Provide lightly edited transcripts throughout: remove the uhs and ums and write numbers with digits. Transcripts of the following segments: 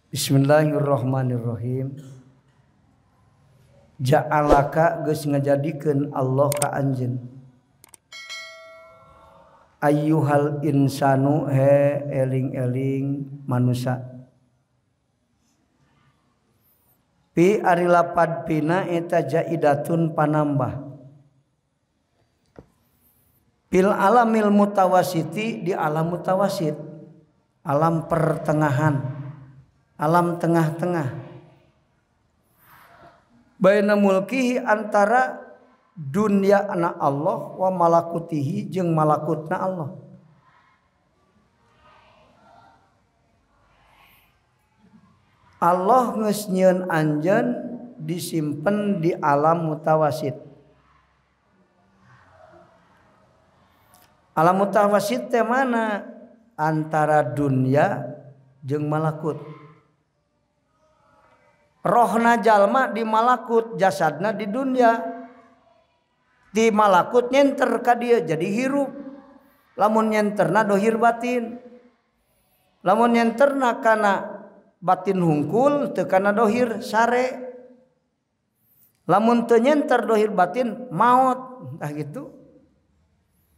Bismillahirrahmanirrahim. Ja'alaka geus ngajadikeun Allah ka anjeun. Ayyuhal insanu he eling-eling manusa. Pi ari lapad pina eta jaidatun panambah. Fil alamil mutawasiti di alam mutawasit, alam pertengahan, alam tengah-tengah. Baina mulkihi antara dunia anak Allah wa malakutihi jeung malakutna Allah. Allah geus nyieun anjeun disimpen di alam mutawasit. Alam mutawasit teh mana? Antara dunia jeung malakut. Rohna jalma di malakut, jasadna di dunia. Di malakut nyenter ka dieu jadi hirup. Lamun nyenterna dohir batin. Lamun nyenterna kana batin hungkul teu kana dohir sare. Lamun teu nyenter dohir batin maot, tah gitu.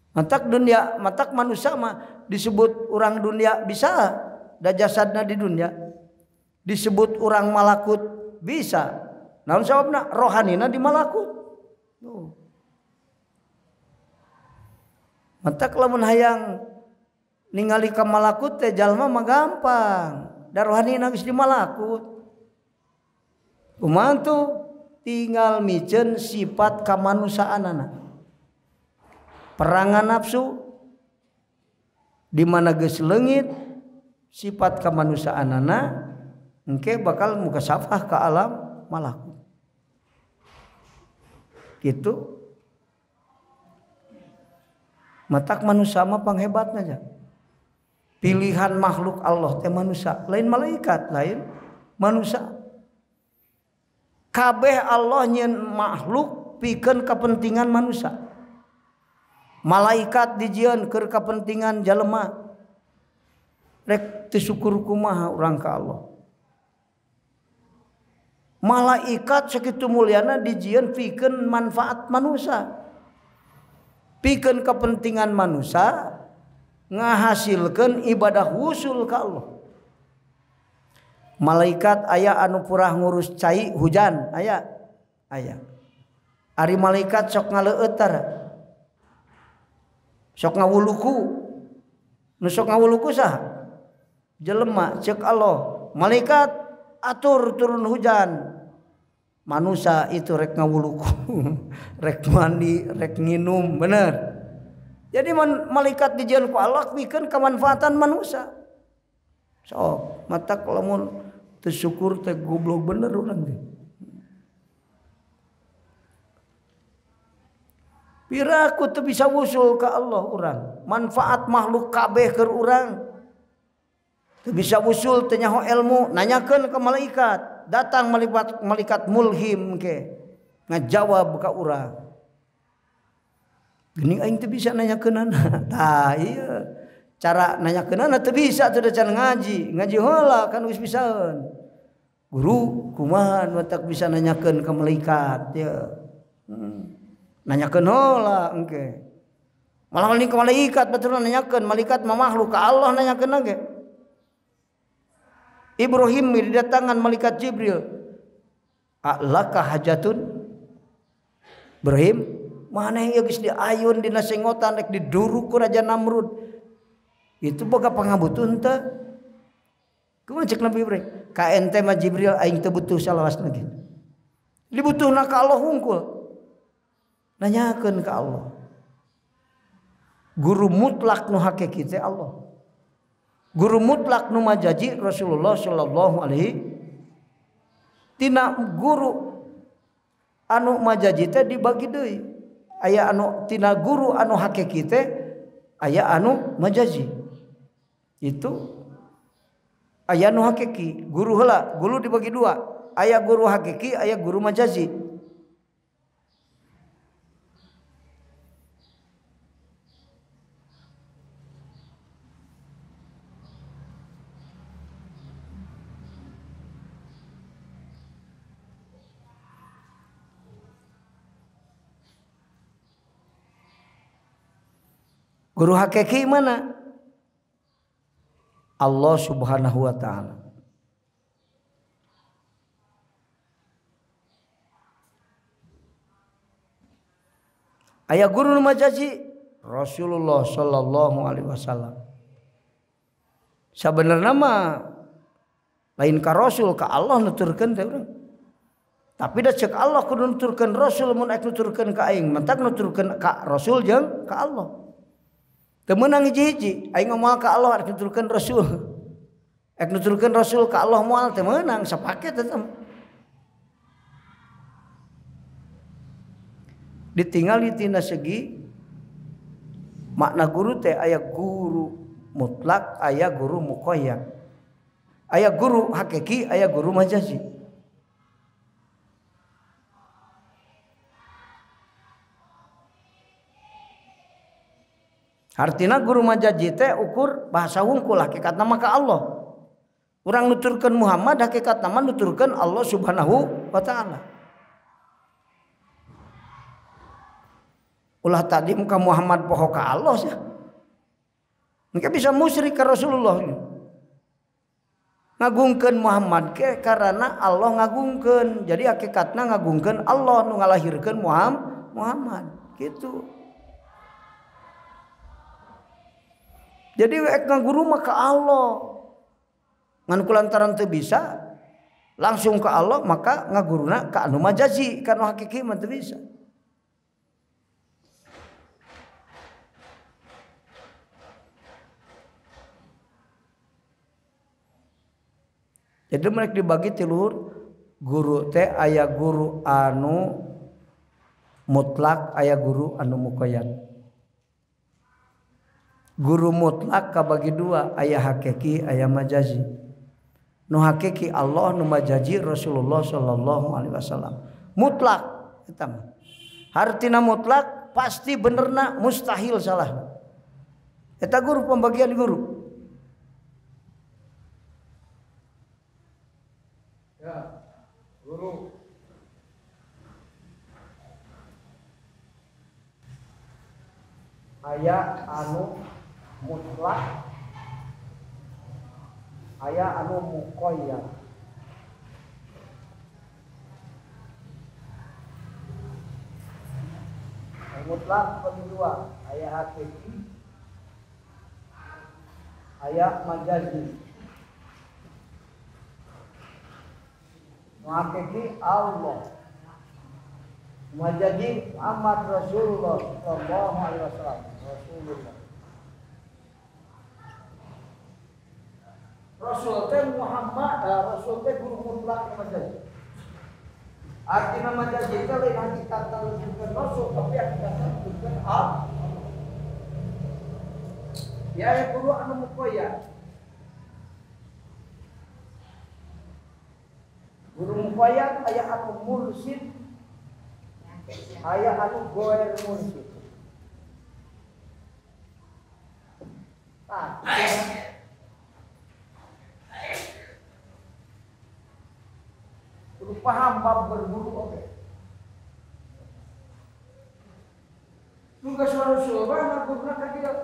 Matak dunia, matak manusia mah disebut orang dunia bisa, da jasadna di dunia. Disebut orang malakut bisa. Naon sababna? Rohanina di malakut. Tuh. Matak lamun hayang ningali ka malakut teh jalma mah gampang. Da rohanina geus di malakut. Kumaha tuh? Tinggal miceun sifat kamanusaanana. Perangan nafsu di mana geus leungit sifat kamanusaanana engke bakal mukasafah ke alam malakut. Gitu. Matak manusia mah panghebatna nya. Pilihan makhluk Allah teh manusia, lain malaikat, lain manusia. Kabeh Allah nyieun makhluk pikeun kepentingan manusia. Malaikat dijieun keur kepentingan jelema. Rek teu syukur kumaha urang ka Allah. Malaikat sakitu mulyana dijieun pikeun manfaat manusia. Pikeun kepentingan manusia ngahasilkeun ibadah wusul ka Allah. Malaikat aya anu purah ngurus cai hujan, aya. Aya. Ari malaikat sok ngaleueut tara. Sok ngawuluku. Nu sok ngawuluku saha? Jelema ceuk Allah. Malaikat atur turun hujan. Manusia itu rek ngawuluku, rek mandi, rek nginum, bener. Jadi malaikat dijieun ku Allah pikeun kemanfaatan manusia. Sok matak lamun teu syukur teh goblok bener urang teh. Piraku teu bisa wusul ka Allah urang, manfaat makhluk kabeh keur urang. Teu bisa wusul teu nyaho ilmu, nanyakeun ka malaikat. Datang malaikat, malaikat mulhim ke ngajawab ka urang. Geuning aing teu bisa nanyakeunana. Tah ieu cara nanyakeunana teu bisa teu can ngaji. Ngaji heula kan geus bisaeun. Guru kumaha nu tak bisa nanyakeun ka malaikat ya. Nanyakeun heula engke. Malah ini ka malaikat batur nanyakeun, malaikat mah makhluk ka Allah nanyakeun ge. Ibrahim didatangan malaikat Jibril. Alaka hajatun? Ibrahim, mana ieu geus diayun dina sengotan rek diduruk ku Raja Namrud. Itu boga pangabutuh teu? Kumaha cek Nabi Ibrahim? Ka ente mah Jibril aing teu butuh salawasna ge. Dibutuhna ka Allah hungkul. Nanyakeun ka Allah. Guru mutlak nu hakiki teh Allah. Guru mutlak nu majaji Rasulullah sallallahu alaihi. Tina guru anu majaji teh dibagi deui. Aya anu tina guru anu hakiki teh aya anu majaji. Itu aya anu hakiki, guru heula, guru dibagi dua. Aya guru hakiki, aya guru majazi. Guru hakiki mana? Allah Subhanahu wa ta'ala. Aya guru nu majazi Rasulullah sallallahu alaihi wasallam. Sabenerna mah lain ka Rasul ka Allah nuturkeun teh urang. Tapi da ceuk Allah kudu nuturkeun Rasul mun ek nuturkeun ka aing, mentak nuturkeun ka Rasul jeung ka Allah. Teu meunang hiji-hiji, aing moal ka Allah rek nuturkeun Rasul. Ek nuturkeun Rasul ka Allah moal teu meunang sapaket eta. Ditinggali tina segi makna guru teh aya guru mutlak, aya guru muqayyad. Aya guru hakiki, aya guru majazi. Artina guru majazi teh ukur bahasa wungkul hakikatna mah ka Allah. Urang nuturkeun Muhammad hakikatna mah nuturkeun Allah Subhanahu wa ta'ala. Ulah tadi muka Muhammad poho ka Allah sih. Engke bisa musyrik ka Rasulullah. Ngagungkeun Muhammad ke karena Allah ngagungkeun. Jadi hakikatna ngagungkeun Allah nu ngalahirkeun Muhammad gitu. Jadi ek ngaguru mah ka Allah. Ngan kulantaran teu bisa langsung ke Allah maka ngaguruna ka anu majazi, ka anu hakiki mah teu bisa. Jadi mereka dibagi tiluhur guru teh aya guru anu mutlak, aya guru anu muqayyad. Guru mutlak kabagi dua, aya hakiki, aya majazi. Nu hakiki Allah, nu majazi Rasulullah sallallahu alaihi wasallam. Mutlak eta mah. Hartina mutlak pasti benerna, mustahil salah. Eta guru pembagian guru. Ya, guru. Aya anu mutlak, aya anu muqayyad. Mutlak bagi dua, aya hakiki, aya majazi. Hakiki Allah, majazi Muhammad Rasulullah sallallahu alaihi wasallam. Rasulullah Rasul teh Muhammad, Rasul teh guru mutlak majazi. Artinya majazi itu lain hakikat nuturkeun Rasul tapi hakikat nuturkeun Allah. Ya guru anu muqayyad. Guru muqayyad aya anu mursid, aya anu goer mursid. Tah, kudu paham bab berguru oke. Tugas Rasulullah ngaguruna ka dieu.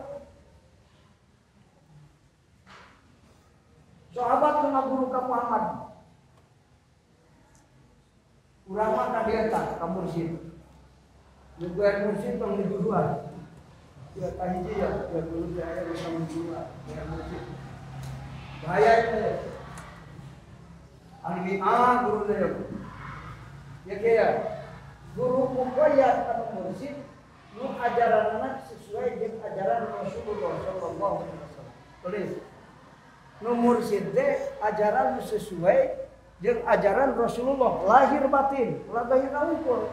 Sahabat nu ngaguru ka Muhammad. Urang mah ka dieu tah ka mursid. Nu goer mursid tong diguruan. Ya kahiji ya, ya guru teh aya bisa mengguruan, goer mursid. Bahaya itu ya. Ahli ah guru teh ya. Ya kieu. Guru muqayyad anu mursid nu ajaranna sesuai jeung ajaran Rasulullah sallallahu alaihi wasallam. Tulis. Nu mursid teh ajaran sesuai jeung ajaran Rasulullah lahir batin, ulah lahir ukur.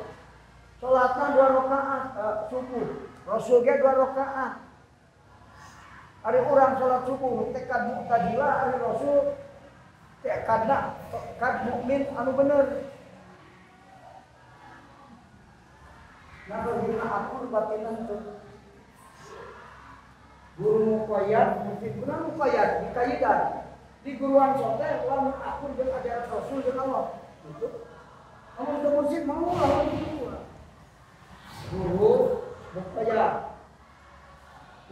Salatna 2 rakaat subuh, Rasul ge 2 rakaat. Ari urang salat subuh nu tekad mu'tazilah, ari Rasul tekadna tekad mukmin anu bener. Nah, dina akur batinan teu. Guru muqayyad mursid guna muqayyad dikaidan. Di guruan sote lamun akur jeung ajaran Rasul jeung Allah. Gitu. Lamun teu mursid mau lawan guru. Guru muqayyad.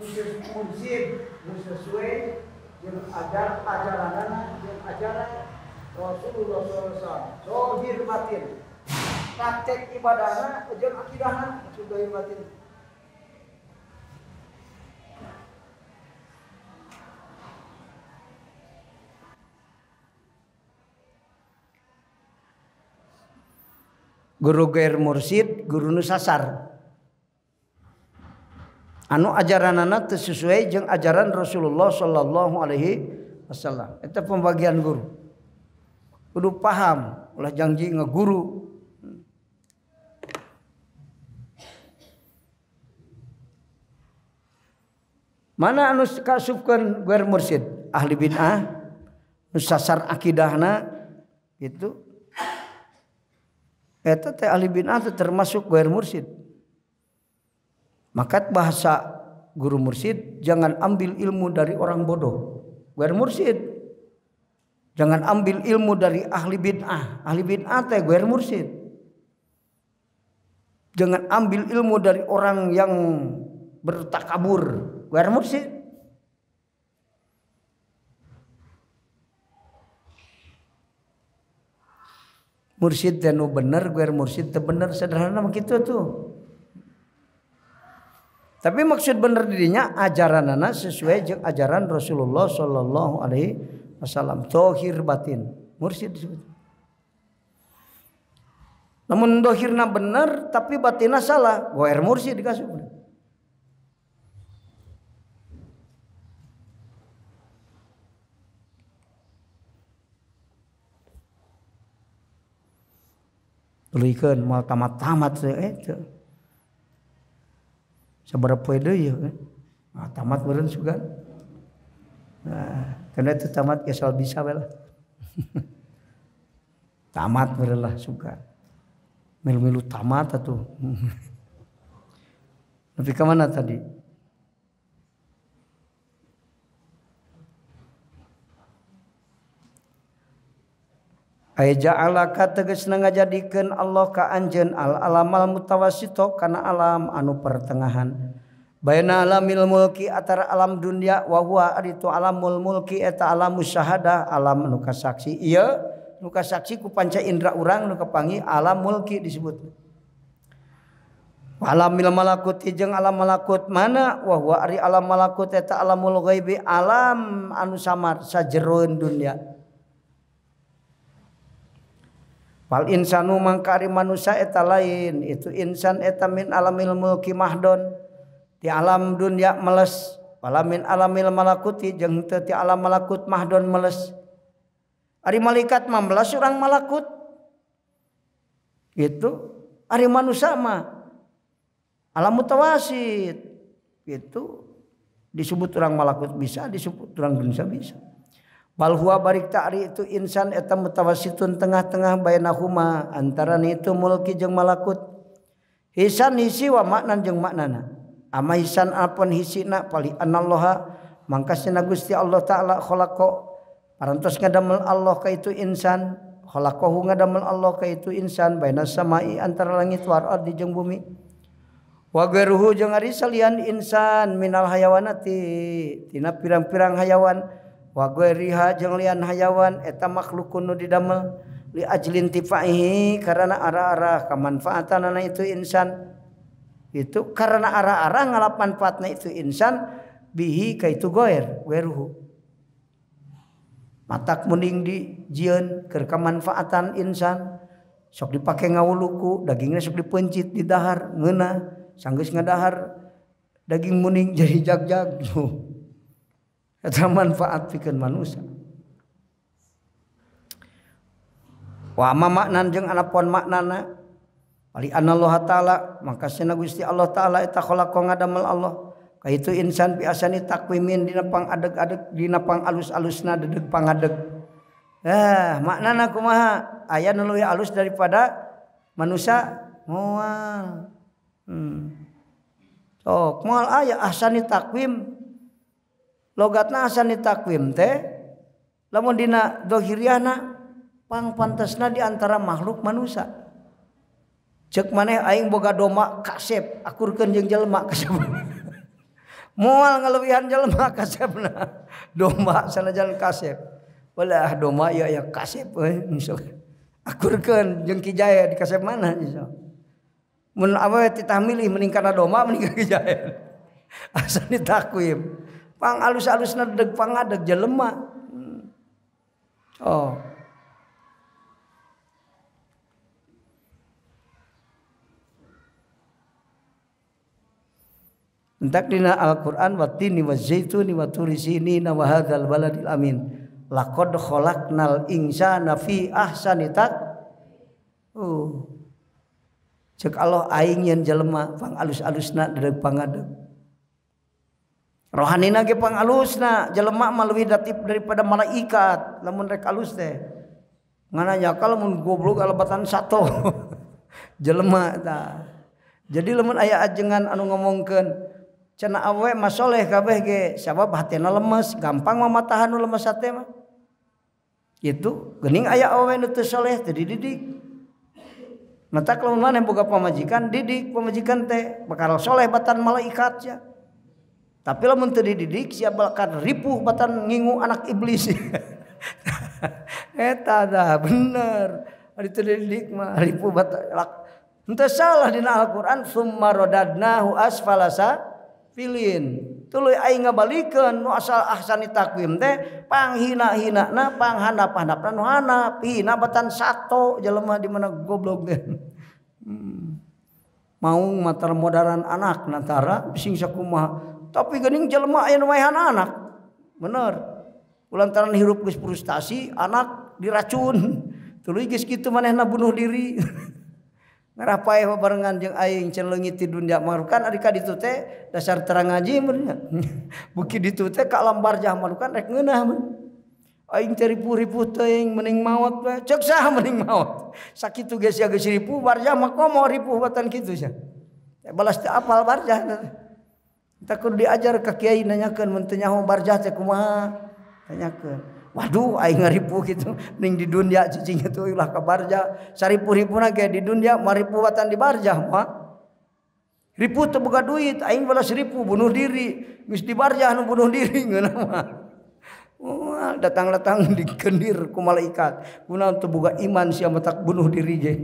Mursyid nu sesuai jeung ajaranana jeung ajaran Rasulullah SAW. Zahir batin. Praktek ibadahna jeung akidahna maksud zahir batin. Guru gair mursyid, guru nu sasar. Anu ajaranana teu sesuai jeung ajaran Rasulullah sallallahu alaihi wasallam. Eta pembagian guru. Kudu paham, ulah janji ngeguru. Mana anu kasupkeun gair mursyid? Ahli bid'ah, nu sasar akidahna gitu. Eta teh ahli bid'ah termasuk gair mursyid. Maka bahasa guru mursyid, jangan ambil ilmu dari orang bodoh. Gair mursyid. Jangan ambil ilmu dari ahli bid'ah. Ahli bid'ah teh gair mursyid. Jangan ambil ilmu dari orang yang bertakabur. Gair mursyid. Mursyid teh nu bener, gair mursyid teh bener, sederhana mah kitu tuh. Tapi maksud bener dirinya ajaranana sesuai jeung ajaran Rasulullah sallallahu alaihi wasallam. Zahir batin, mursyid disebut. Namun zahirna bener tapi batinna salah, gair mursyid dikasih. Tuluykeun moal tamat-tamat teu. Sabaraha poe deui yeuh. Ah tamat meureun sugan. Nah, karena itu tamat ge soal bisa we lah. Tamat meureun lah sugan. Milu-milu tamat atuh. Nepi ka mana tadi? Ay ja'alaka tegasna ngajadikeun Allah ka anjeun al alamal mutawassito kana alam anu pertengahan. Baina alamil mulki antara alam dunia wa huwa ari tu alamul mulki eta alamus syahadah alam nu kasaksi. Ieu nu kasaksi ku panca indra urang nu kapanggih alam mulki disebut. Alamil malakuti jeung alam malakut mana wa huwa ari alam malakut eta alamul ghaibi alam anu samar sajeroeun dunia. Fal insanu mangka ari manusia eta lain itu insan eta min alamil mulki mahdon di alam dunia meles wala min alamil malakuti jeung teu ti alam malakut mahdon meles. Ari malaikat mah meles urang malakut gitu. Ari manusia mah alam mutawasit gitu, disebut urang malakut bisa, disebut urang dunia bisa. Bal huwa barik ta'ri itu insan eta mutawassitun tengah-tengah bainahuma antara itu mulki jeung malakut. Hisan hisi wa maknan jeung maknana. Ama hisan apun hisina pali anallaha mangkasna Gusti Allah taala khalaqa parantos ngadamel Allah ka itu insan, khalaqahu ngadamel Allah ka itu insan bainas samai antara langit wal ardi jeung bumi. Wa ghairuhu jeung ari salian insan minal hayawanati tina pirang-pirang hayawan. Wa ghairiha jeung lian hayawan eta makhlukun nu didamel li ajlin tifaihi karena arah-arah kamanfaatanana itu insan. Itu karena arah-arah ngalap manfaatna itu insan bihi ka itu ghair ghairuhu. Matak mending di jieun keur kamanfaatan insan sok dipake ngawuluku dagingna sok dipencit di dahar ngeunah sanggeus ngadahar daging muning jadi jag-jag. Eta manfaat pikeun manusia. Wa amma maknan jeung anapun maknana wali anallaha taala maka cenah Gusti Allah taala eta khalaqa ngadamel Allah ka itu insan biasani takwimin dina pangadeg-adeg dina pangalus-alusna dedeg pangadeg. Maknana kumaha? Aya nu leuwih alus daripada manusia moal. Sok moal aya ahsani takwim. Logatna ahsani takwim teh lamun dina zahiriahna pangpantesna di antara makhluk manusia. Cek maneh aing boga doma kasep akurkeun jeung jelema kasep. Moal ngalewihan jelema kasepna. Domba sanajan kasep. Walah domba ieu aya kasep euy sok. Akurkeun jeung Ki Jae di kasep mana sok. Mun awewe titah milih mending kana domba mending ka Ki Jae. Asa ditakwim. Pang alus-alusna deg pangadeg jelema. Oh. Entak dina Al-Qur'an wa tini wa zaituni wa turi sinina wa hadzal baladil amin. Laqad khalaqnal insana fi ahsani taq. Oh. Cek Allah aing nyeun jelema pang alus-alusna dedeg pangadeg. Rohanina ge pang alusna, jelema mah leuwih datip daripada malaikat lamun rek alus teh. Ngana nyakal mun goblok alebatan sato. Jelema tah. Jadi lamun aya ajengan anu ngomongkeun cenah awewe mah soleh kabeh ge sabab hatena lemes, gampang mamatahan nu lemes hate mah. Kitu geuning aya awewe nu teu soleh teu dididik. Matak lamun maneh boga pamajikan didik pamajikan teh bakal soleh batan malaikat sia. Tapi lamun teu dididik sia bakal ripuh batan ngingu anak iblis. Eta dah bener. Ari teu dididik mah ripuh batan. Henteu salah dina Al-Qur'an summa radadnahu asfalasa filin. Tuluy aing ngabalikeun nu asal ahsani takwim teh panghina-hinana panghandap-handapna nu handap hina batan sato jelema di mana goblok teh. Mau matar modaran anak nantara bising sakumaha tapi geuning jelema aya nu maehan anak. Bener. Kulantaran hirup geus frustasi anak diracun. Tuluy geus kitu manehna bunuh diri. Ngarah paeh barengan jeung aing can leungit ti dunya marukan ari ka ditu teh dasar terang ngaji mun nya. Buki ditu teh ka alam barzah marukan rek ngeunah mun. Aing teh ripuh-ripuh teuing mending maot we. Ceuk saha mending maot. Sakitu ge sia geus ripuh barzah mah komo ripuh batan kitu sia. Balas teu apal barzah. Tah kudu diajar ka kiai nanyakeun mun teu nyaho barzah teh kumaha. Tanyakeun. Waduh aing ngaripuh kitu ning di dunia cicing itu ulah ka barjah saripuh-ripuhna ge di dunia maripuh batan di barjah mah ripuh teu boga duit aing balas ripuh bunuh diri geus di barjah nu bunuh diri ngeunah mah. Moal datang-datang dikendir ku malaikat kunaon teu boga iman sia matak bunuh diri ge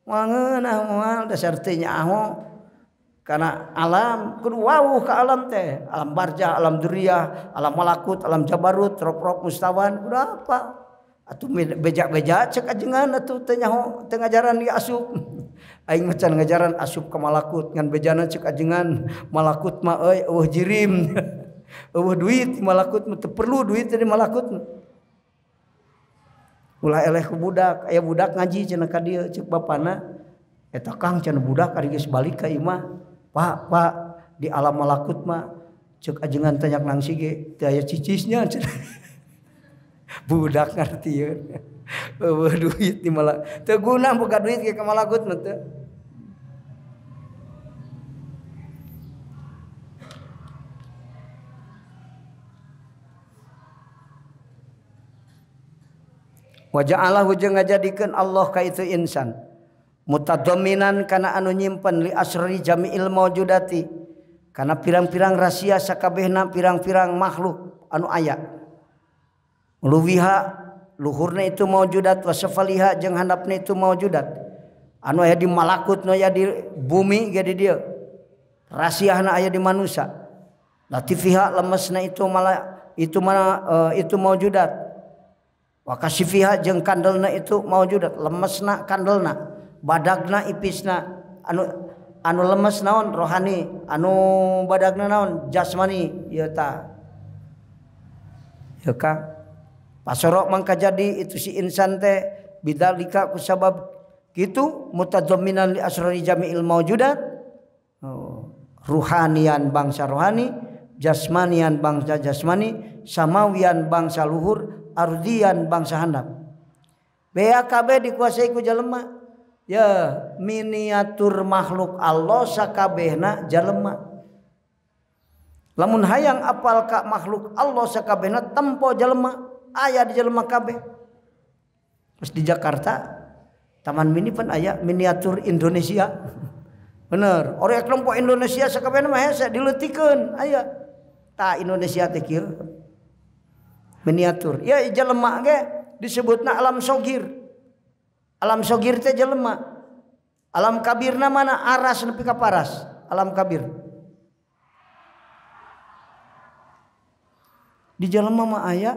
moal ngeunah moal dasar teu nyaho karena alam kudu wawuh ka alam teh alam barjah alam duriah alam malakut alam jabarut rok-rok mustawan kudu apa atuh beja-beja cek ajengan atuh teu nyaho teu ngajaran di asup aing mah can ngajaran asup ka malakut ngan bejana cek ajengan malakut mah euy eueuh jirim eueuh duit malakut mah teu perlu duit di malakut ulah eleh ku budak aya budak ngaji cenah ka dieu cek bapana eta Kang cenah budak ari geus balik ka imah. Pak, pak di alam malakut mah cek ajengan tanyak nangsi ge teu aya cicisnya cenah. Budak ngarti ye. Eueuh duit di malak. Teu guna boga duit ge ka malakut mah teu. Wa ja'alahu jeung ngajadikeun Allah ka itu insan. Mutadaminan kana anu nyimpen li asri jami'il maujudati kana pirang-pirang rahasia sakabehna pirang-pirang makhluk anu aya luwiha luhurna itu maujudat wa safaliha jeung handapna itu maujudat anu aya di malakut nu aya di bumi ge di dieu rahasiana aya di manusia latifiha lemesna itu malah itu mana itu maujudat wa kasifiha jeung kandelna itu maujudat lemesna kandelna badagna ipisna anu anu lemes naon rohani anu badagna naon jasmani ieu ta ieu ka pasorok mangka jadi itu si insan teh bidzalika kusabab kitu mutadamminan li asrari jami'il maujudat oh, ruhanian bangsa rohani jasmanian bangsa jasmani samawian bangsa luhur ardian bangsa handap BAKB dikuasai ku jelema. Ya miniatur makhluk Allah sakabehna jelema. Lamun hayang apal ka makhluk Allah sakabehna tempo jelema aya di jelema kabeh. Terus di Jakarta Taman Mini pan aya miniatur Indonesia. Bener, orang kelompok Indonesia sakabehna mah hese dileutikeun aya. Tah Indonesia teh kieu. Miniatur. Ya jelema ge disebutna alam sogir. Alam sogir teh jelema. Alam kabirna mana aras nepi ka paras, alam kabir. Di jelema mah aya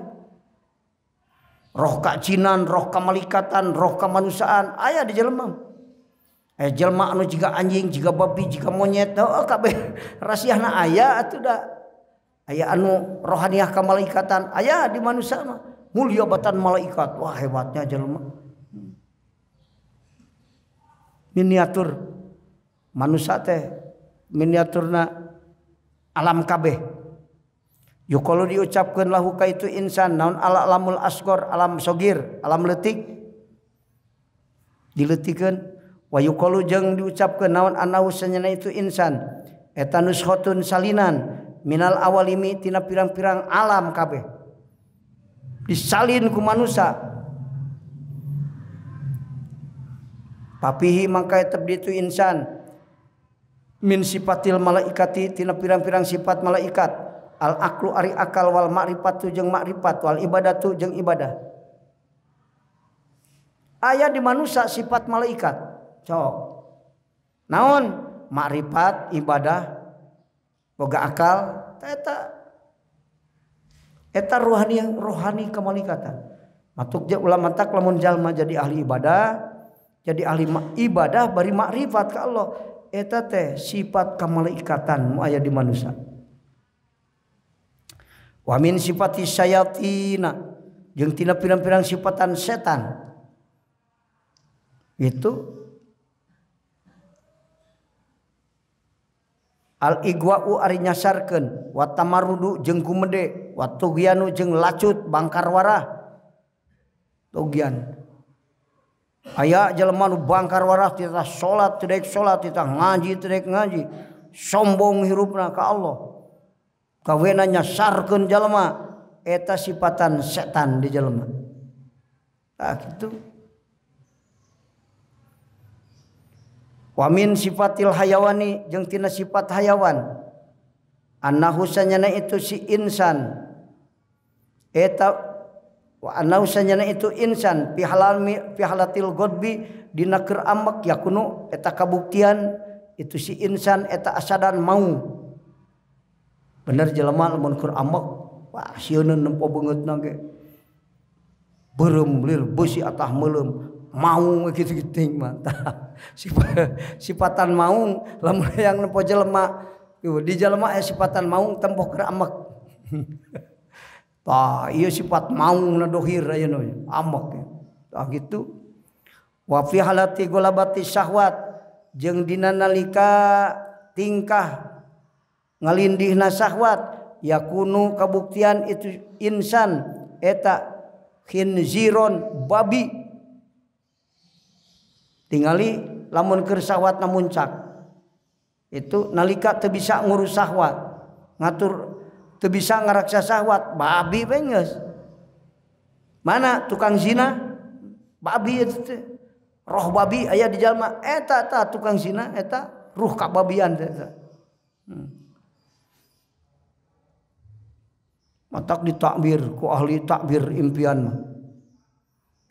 roh kacinan, roh kamalikatan, roh kemanusiaan aya di jelema. Aya jelema anu jiga anjing, jiga babi, jiga monyet, heuh kabeh rasiahna aya atuh da. Aya anu rohaniah kamalikatan aya di manusia mah. Mulia batan malaikat, wah hebatnya jelema. Miniatur manusia teh miniaturna alam kabeh. Yuqalu diucapkeun lahu ka itu insan naon ala alamul asgor, alam sogir, alam leutik. Dileutikeun wa yuqalu jeung diucapkeun naon anahu sanyana itu insan eta nushotun salinan minal awalimi tina pirang-pirang alam kabeh. Disalin ku manusia. Papihi mangka tetep ditu insan min sifatil malaikati tina pirang-pirang sifat malaikat al aklu ari akal wal ma'rifatu jeung makrifat wal ibadatu jeung ibadah. Aya di manusia sifat malaikat. Cok. Naon? Makrifat, ibadah, boga akal, eta eta rohani rohani kemalaikatan. Matuk je ulama tak lamun jalma jadi ahli ibadah, jadi ahli ibadah bari makrifat ka Allah, eta teh sifat kemalaikatan nu aya di manusia. Wa min sifati syayatina jeung tina pirang-pirang sifatan setan. Itu al igwa'u ari nyasarkeun wa tamarudu jeung gumede wa tughyanu jeung lacut bangkar warah. Tugyan aya jelema nu bangkar warah titah salat teu daek salat titah ngaji teu daek ngaji sombong hirupna ka Allah. Kawena nyasarkeun jelema eta sifatan setan di jelema. Tah kitu. Wa min sifatil hayawani jeung tina sifat hayawan annahu sanyana itu si insan eta wa annahu sanyana itu insan fi halatil ghadbi dina keur ambek yakunu eta kabuktian itu si insan eta asadan mau. Bener jelema lamun keur ambek wah sieun nempo beungeutna ge beureum lir beusi atah meuleum maung kitu-kitu mah. Sifatan maung lamun yang nempo jelema di jelema aya sifatan maung tempoh keur ambek. Tah ieu sifat maung na dohir ayeuna ambek. Tah kitu. Wa fi halati gulabati syahwat jeung dina nalika tingkah ngalindihna syahwat yakunu kabuktian itu insan eta khinziron babi. Tingali lamun keur syahwatna muncak itu nalika teu bisa ngurus syahwat ngatur teu bisa ngaraksa syahwat babi we geus. Mana tukang zina babi itu teh roh babi aya di jalma eta tah tukang zina eta ruh kababian eta. Matak ditakbir ku ahli takbir impian mah.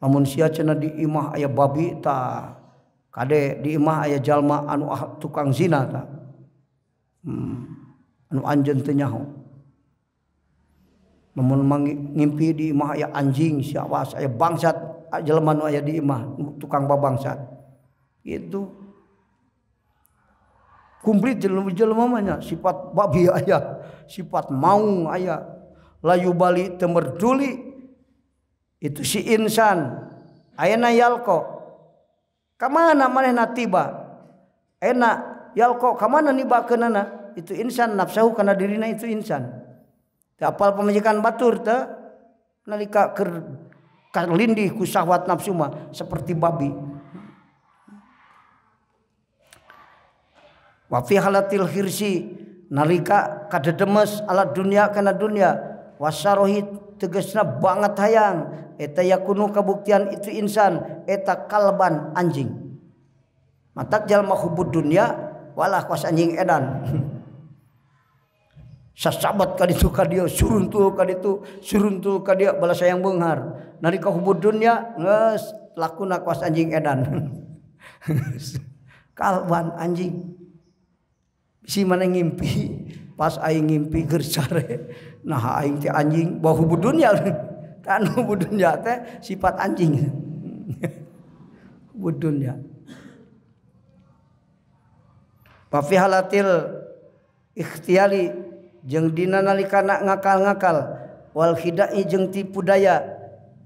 Lamun sia cenah di imah aya babi tah kade di imah aya jalma anu tukang zina tah. Anu anjeun teu nyaho. Lamun ngimpi di imah aya anjing sia awas aya bangsat jelema nu aya di imah tukang babangsat. Gitu. Komplit jelema mah nya sifat babi aya, sifat maung aya. Layu bali teu merduli itu si insan ayeuna yalko kamana manehna tiba ayeuna yalko kamana nibakeunana itu insan nafsahu kana dirina itu insan teu apal pamajikan batur teu nalika keur kalindih ku syahwat nafsu mah seperti babi. Wa fi halatil hirsi nalika kadedemes ala dunya kana dunya wasarohi tegesna banget hayang eta yakunu kabuktian itu insan eta kalban anjing. Matak jalma hubud dunya Walah kos anjing edan. Sasabat ka ditu ka dieu, suruntul ka ditu, suruntul ka dieu balas sayang beunghar. Nalika hubud dunya geus lakuna kos anjing edan. Kalban anjing. Si mana ngimpi, pas aing ngimpi keur sare. Nah aing teh anjing bawa hubud dunya. Kan hubud dunya teh sifat anjing. Hubud dunya. Wa fi halatil ikhtiyali jeung dina nalikana ngakal-ngakal wal khidai jeung tipu daya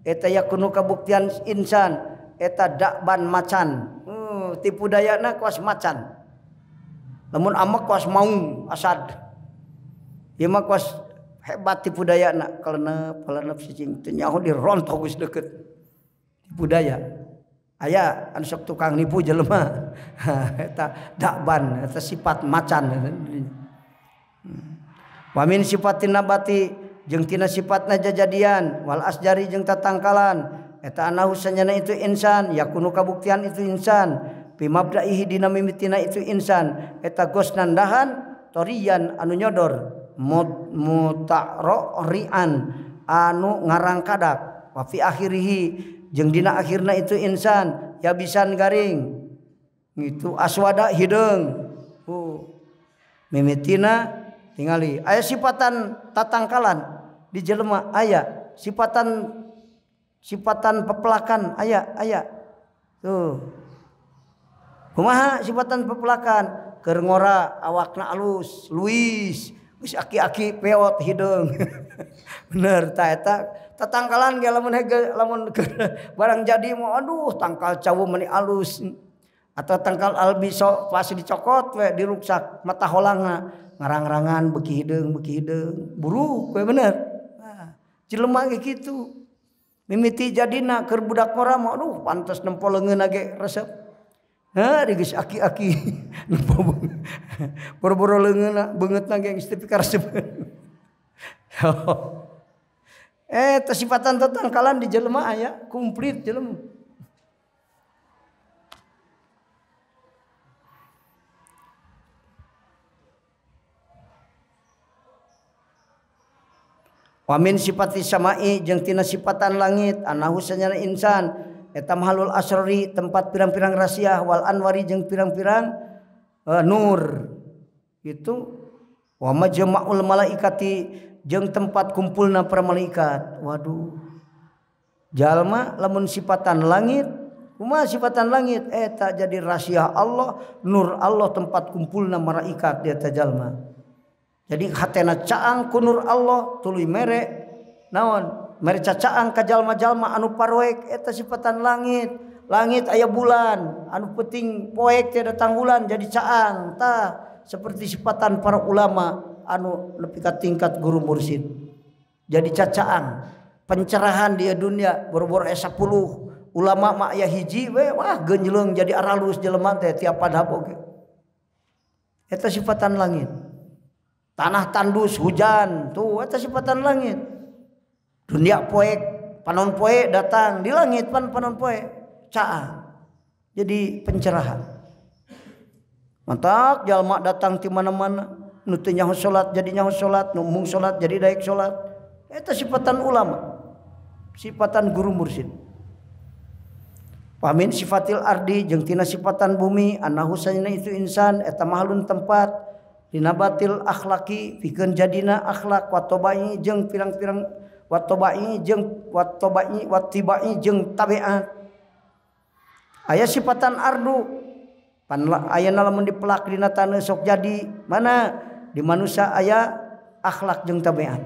eta yakunu kabuktian insan eta dakban macan. Tipu dayana kuas macan. Lamun amak kuas maung asad. Ieu mah kuas hebat tipu dayana kalenep cicing teu nyaho dirontok geus deukeut. Tipu daya. Aya anu sok tukang nipu jelema. Eta dakban eta sifat macan. Wa min sifatin nabati jeung tina sifatna jajadian wal asjari jeung tatangkalan eta anahu sanyana itu insan yakunu kabuktian itu insan bi mabdaihi dina mimitina itu insan eta gosnan dahan torian anu nyodor muta'rian anu ngarangkadak wa fi akhirihi jeung dina akhirna itu insan yabisan garing itu aswada hideung. Mimitina tingali aya sifatan tatangkalan di jelema aya sifatan pepelakan aya aya tuh kumaha sifatan pepelakan keur ngora awakna alus luis geus aki-aki peot hideung. Bener ta eta tatangkalan ge lamun lamun barang jadi mau aduh tangkal cau meni alus atau tangkal albiso pas dicokot we diruksak mata holangna ngarang-rangan beuki hideung buruk we bener. Nah, jelema ge kitu mimiti jadina keur budak ngora mah aduh pantes nempo leungeunna ge resep. Heuh geus aki-aki nempo boro-boro leungeunna beungeutna ge geus teu pikaresep. Sifatan tatangkalan di jelema aya komplit jelema. Wa min sifati samai jeung tina sifatan langit anahu sanyana insan eta mahalul asrori tempat pirang-pirang rahasia wal anwari jeung pirang-pirang nur itu wa majma'ul malaikati jeung tempat kumpulna para malaikat. Waduh jalma lamun sifatan langit kumaha sifatan langit eta jadi rahasia Allah nur Allah tempat kumpulna malaikat di eta jalma. Jadi hatena caang ku nur Allah tuluy mere naon mere cacaang ka jalma-jalma anu paroek eta sifatan langit. Langit aya bulan anu penting poek teh datang bulan jadi caang tah seperti sifatan para ulama anu nepi ka tingkat guru mursyid. Jadi cacaang pencerahan di dunia boro-boro aya 10 ulama mah aya hiji we wah geunjleung jadi aralus jelema teh tiap padhab oge. Eta sifatan langit. Tanah tandus hujan tuh eta sifatan langit. Dunia poek panon poek datang di langit pan panon poek caang jadi pencerahan. Mantak jalma datang ti mana-mana nu teu nyaho salat jadi nyaho salat, nu mung salat jadi daek salat. Eta sifatan ulama, sifatan guru mursyid. Pamin sifatil ardi jeung tina sifatan bumi anahu sanyana itu insan eta mahalun tempat dinabatil akhlaki pikeun jadina akhlak watobai jeung pirang-pirang watobai jeung watobai watibai jeung tabiat. Aya sifatan ardu pan ayana lamun dipelak dina taneuh sok jadi mana di manusia aya akhlak jeung tabiat.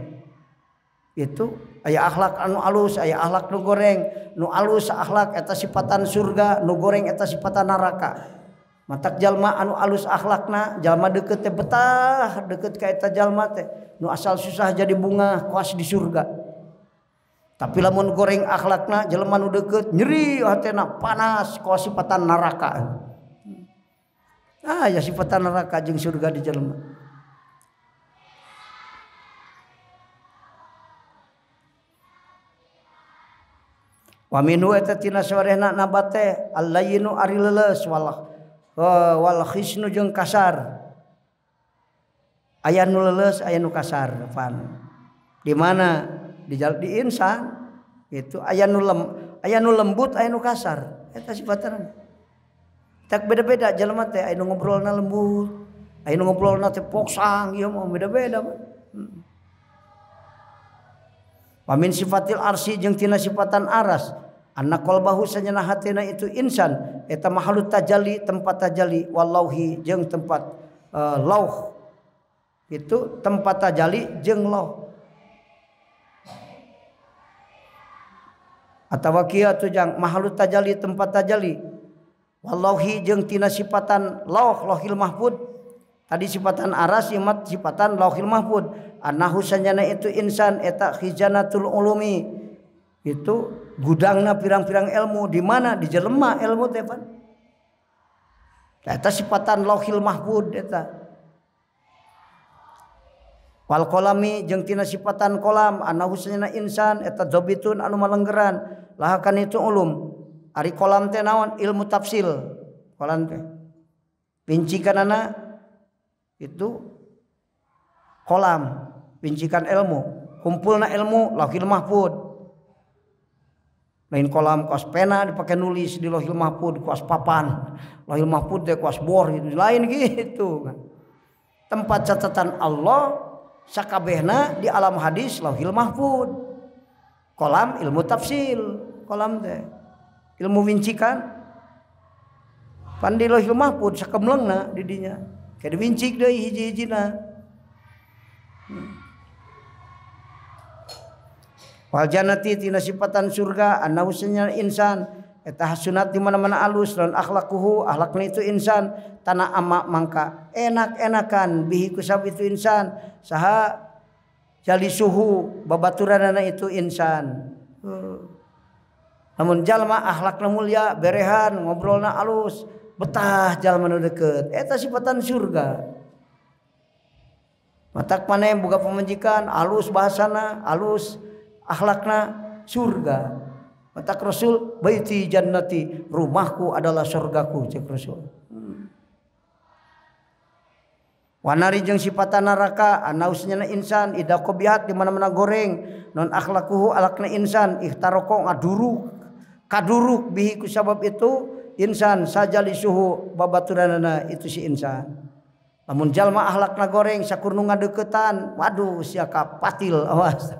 Itu aya akhlak anu alus aya akhlak nu goreng. Nu alus akhlak eta sifatan surga, nu goreng eta sifatan neraka. Matak jalma anu alus akhlakna jalma deukeut teh betah deukeut ka eta jalma teh nu asal susah jadi bunga kuas di surga. Tapi lamun goreng akhlakna jelema nu deukeut nyeri hatena panas kuas sifatan neraka. Ah ya sifatan neraka jeung surga di jelema. Wa minhu eta tina sorehna nabat teh allayinu ari leuleus walah Wal khisnu jeung kasar. Aya nu leuleus aya nu kasar pan. Di mana? Di insan itu aya nu lembut aya nu kasar. Eta sifatna. Tak beda-beda jelema teh aya nu ngobrolna lembut, aya nu ngobrolna teh poksang, ieu mah beda-beda. Wa min sifatil arsy jeung tina sifatan aras. Anna qalbahu sanyana hatena itu insan eta mahalut tajalli tempat tajalli wallauhi jeung tempat lauh itu tempat tajalli jeung lauh atawa kieu atuh jang mahalut tajalli tempat tajalli wallauhi jeung tina sifatan lauh lauhil mahfud tadi sifatan aras imat sifatan lauhil mahfud annahu sanyana itu insan eta khizanatul ulumi itu gudangna pirang-pirang ilmu di mana di jelema ilmu teh pan eta sifatan lauhil mahfud eta wal kolami jeung tina sifatan kolam annahu sanyana insan eta dzabitun anu malenggeran lahakan itu ulum ari kolam teh naon ilmu tafsil kolam teh pincikanana itu kolam pincikan ilmu kumpulna ilmu lauhil mahfud. Lain kolam kuas pena dipakai nulis di Lauhil Mahfud, kuas papan, Lauhil Mahfud teh kuas bor gitu, lain gitu. Tempat catatan Allah sakabehna di alam hadis Lauhil Mahfud. Kolam ilmu tafsil, kolam teh ilmu wincikan. Pan di Lauhil Mahfud sakemlengna di dinya. Kayak diwincik deui hiji-hijina. Wal jannati tina sifatan surga annahu sanyana insan eta hasunat di mana-mana alus dan akhlaquhu akhlakna itu insan tanah ama mangka enak-enakan bihi kusab itu insan saha jali suhu babaturanana itu insan. Namun jalma akhlakna mulia berehan ngobrolna alus betah jalma nu deket eta sifatan surga. Matak maneh boga pamajikan alus bahasana alus akhlakna surga. Matak Rasul baiti jannati, rumahku adalah surgaku cek Rasul. Wanari jeung sifatan neraka anausnya insan ida qobiat di mana-mana goreng non akhlakuhu alakna insan ihtaroko ngaduruk kaduruk bihi ku sabab itu insan sajali suhu babaturanana itu si insan. Lamun jalma akhlakna goreng sakur nu ngadeukeutan waduh sia kapatil awas.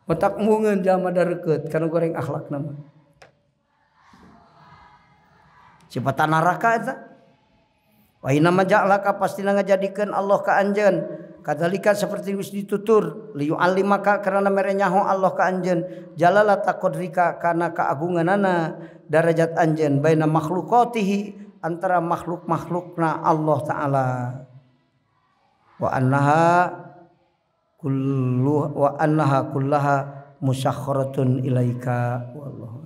Matak mungeun jalma dareukeut kana goreng akhlakna mah. Sifatan neraka eta. Wa inna ma ja'alaka pastina ngajadikeun Allah ka anjeun kadzalika seperti geus ditutur liyu'allimaka karena mere nyaho Allah ka anjeun jalalata qadrika kana keagunganana darajat anjeun baina makhluqatihi antara makhluk-makhlukna Allah taala wa annaha kullu wa annaha kullaha musakharatun ilaika wallahu.